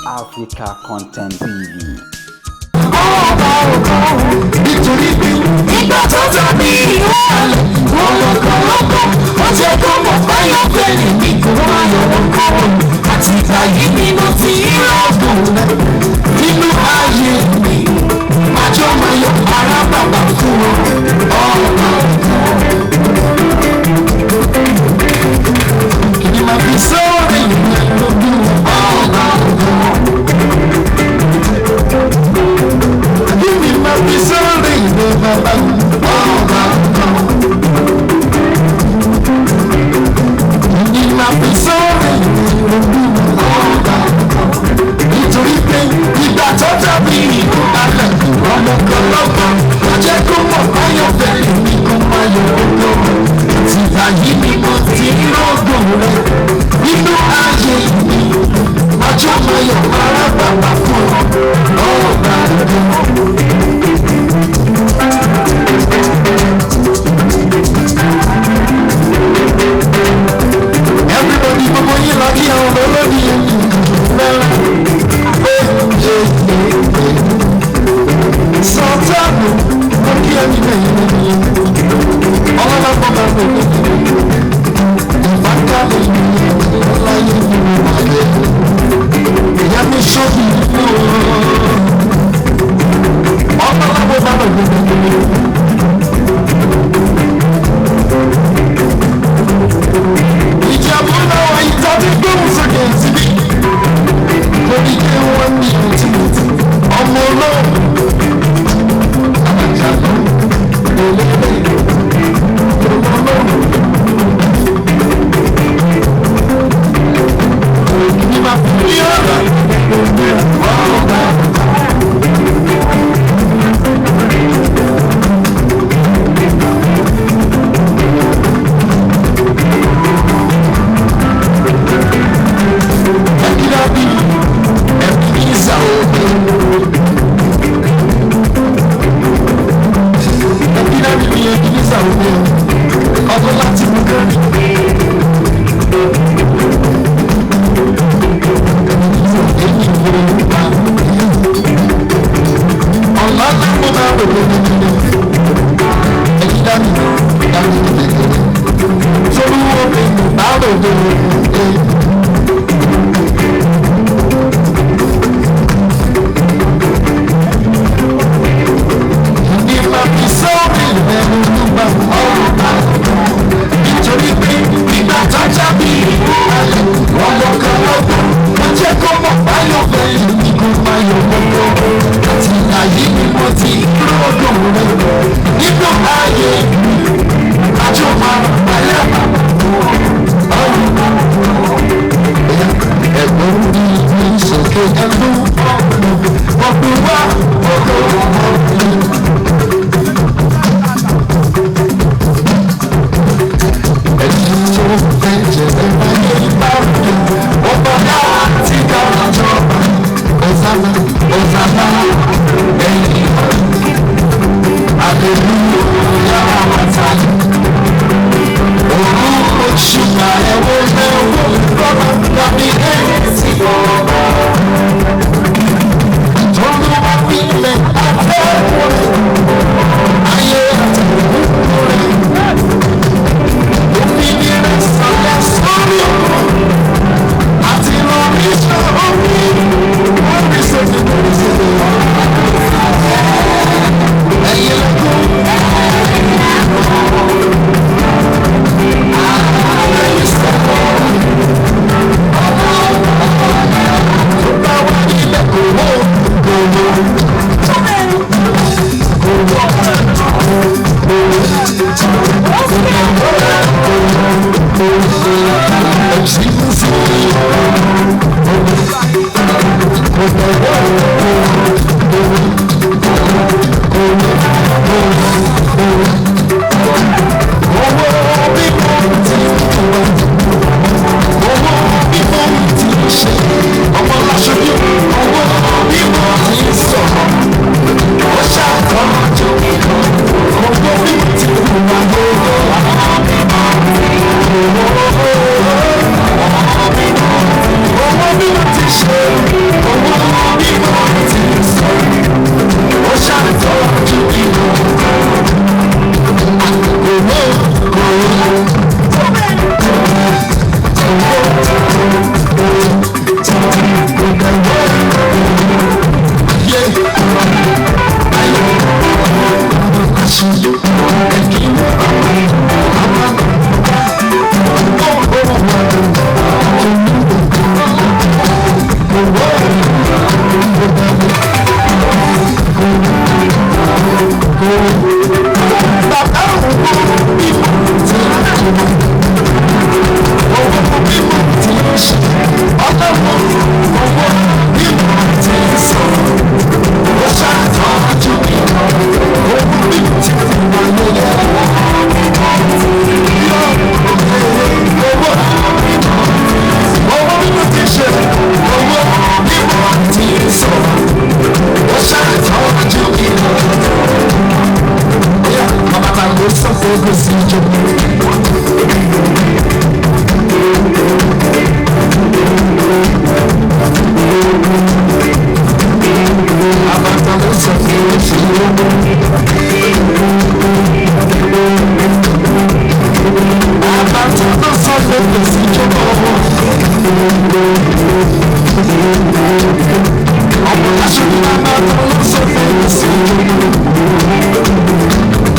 Africa Content TV. Ọba ògo, nítorí pé ìgbà tó tàbí ìwàlẹ̀ olókolóko, ó jẹ́ kó mọ̀ báyọ̀ fẹ́lẹ̀ mi kò máa yọ wọ́n kọ́. Àti ìgbà yìí ni mo ti rọ́ọ̀gùn rẹ̀ nínú ayé mi. Àjọ máa yọ ara bàbá fún ọ, ọba ògo. Kìnìún máa fi sórí ìrìn lójú, ọba ògo. Kìnìún máa fi sórí ìrìn bàbá, ọba ògo. Kìnìún máa fi sórí ìrìn lójú, ọba ògo. Nítorí pé ìgbà tó tàbí ìlú balẹ̀, ọmọ kan lọ́gbọ̀n, ó jẹ́ kó mọ̀ báyọ̀ fẹ́lẹ̀ mi kó máa yọ ọgbọ́n. Tìgbà yìí ni mo ti ń rọ́gùn rẹ̀ nínú ayé mi. Ọjọ́ máa yọ ara bàbá fún ọ, ọba ògo. Everybody, gbogbo yín lọ kí àwọn olórí yẹn mẹ́rin. Sọ̀tàbù, mo kí ẹni lẹ́yìn lẹ́yìn. Ọlọ́lọ́pọ̀ máa ń lò ní ìfákàlẹ̀ láyé nínú ayé. Ìyá mi sọ́bì nínú ọlọ́lọ́pọ̀ máa ń lò ní. Ìjàmbá náà ìta ti gbóhùn sókè síbí. Torí pé wọ́n ní òtítì ọmọ olóògùn. Àjàlọ́ lélẹ́lẹ́ ọmọ olóògùn. Ní máa fún ní ọ̀rọ̀ ọ̀gá. Ẹ̀kínábí ẹ̀kí ìsà òkè. Ẹ̀kínábí ni ẹ̀kí ìsà òkè. Ọdún láti mú kẹ́rin. Ọ̀la lápò máa wò ló ní kíni. Ẹ̀kínábí dábí ní kékeré. Solúwo mi bá ròde òde. Ní máa fi sórí ìbẹ̀rù nígbà ọ̀rọ̀ nítorí pé ìgbà tájà bí alẹ́ ọmọ kan lọ́gbọ̀n, ó jẹ́ kó mọ̀ báyọ̀ fẹ́lẹ̀ ní kó máa yọ gbogbo. Àti àyè ni mo ti rọ́ọ̀dùn rẹ̀ nínú ayé mi. Àjọ máa pẹ̀lẹ́ ẹ̀gbọ́n ní ìsòkè ẹ̀lú ọ̀gbìn wá ọ̀gbìn ọ̀gbìn. Ọmọ aṣojú bàbá tó lọ sọ fún mi sí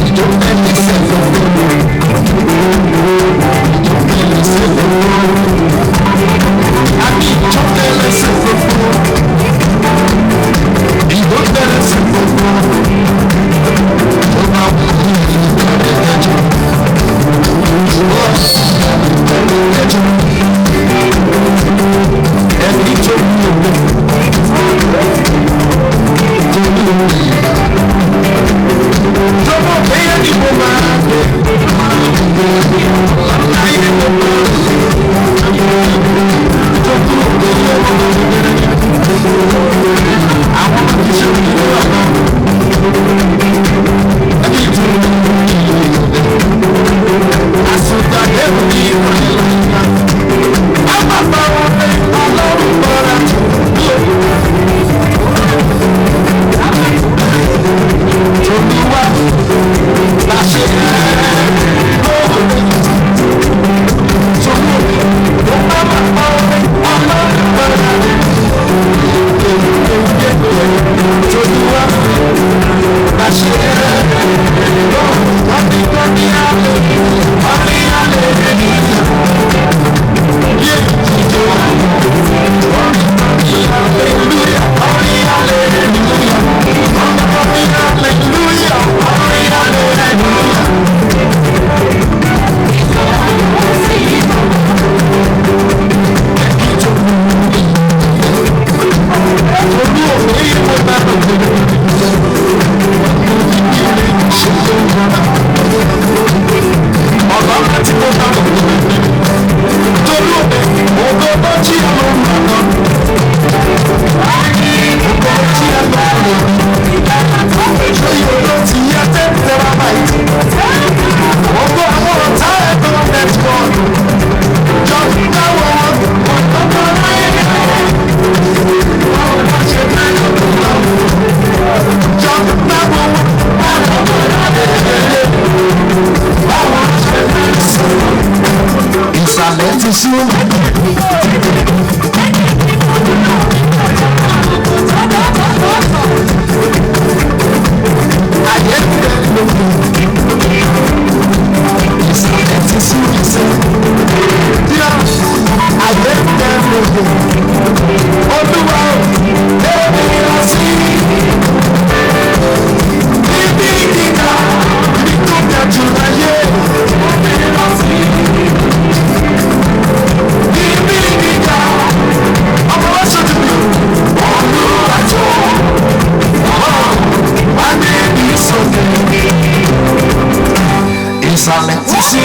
ìjọ ẹlẹ́sẹ̀ lọ́wọ́. Ìjọ ẹlẹ́sẹ̀ lọ́wọ́. Àbí ìjọ ẹlẹ́sẹ̀ lọ́wọ́. Ìjọ ẹlẹ́sẹ̀ lọ́wọ́. Ó máa wù ní ìlú ẹ̀jẹ̀. Ẹni tó ní òun tó ní òun tọmọ bẹ́ẹ̀ ni mo máa gbé láyé mo máa tó kúrò bẹ́ẹ̀ mo máa gbé àwọn ìṣe òyìnbó wà náà ẹni tó ní òun àsùnjà lẹ́rù ní ìwọ̀n ìlànà àbàbà wọn ní ọlọ́run bọ́ra tó ní òun. Olúwa láṣẹ lóore tòun ló bá bàbá ọlọ́run bọ́ra Olúwa láṣẹ lóore wọ́n ní wọ́n ní alẹ́ wọ́n ní alẹ́ yé ìjọ wọ́n ní hallelujah wọ́n ní hallelujah wọ́n ní hallelujah wọ́n ní hallelujah. Ìsàlẹ̀ ti sú. Ayé ń bẹ lókun. Ìsàlẹ̀ ti sú ìsẹ̀. Díẹ̀ ayé ń bẹ lókun. Olúwa ò débi lọ sí. Ibi gíga ibi tó ga jù láyé. Débi lọ sí. Ibi gíga ọmọ wa ṣojú mi. Olúwa tó wá débi sókè. Ìsàlẹ̀ ti sí.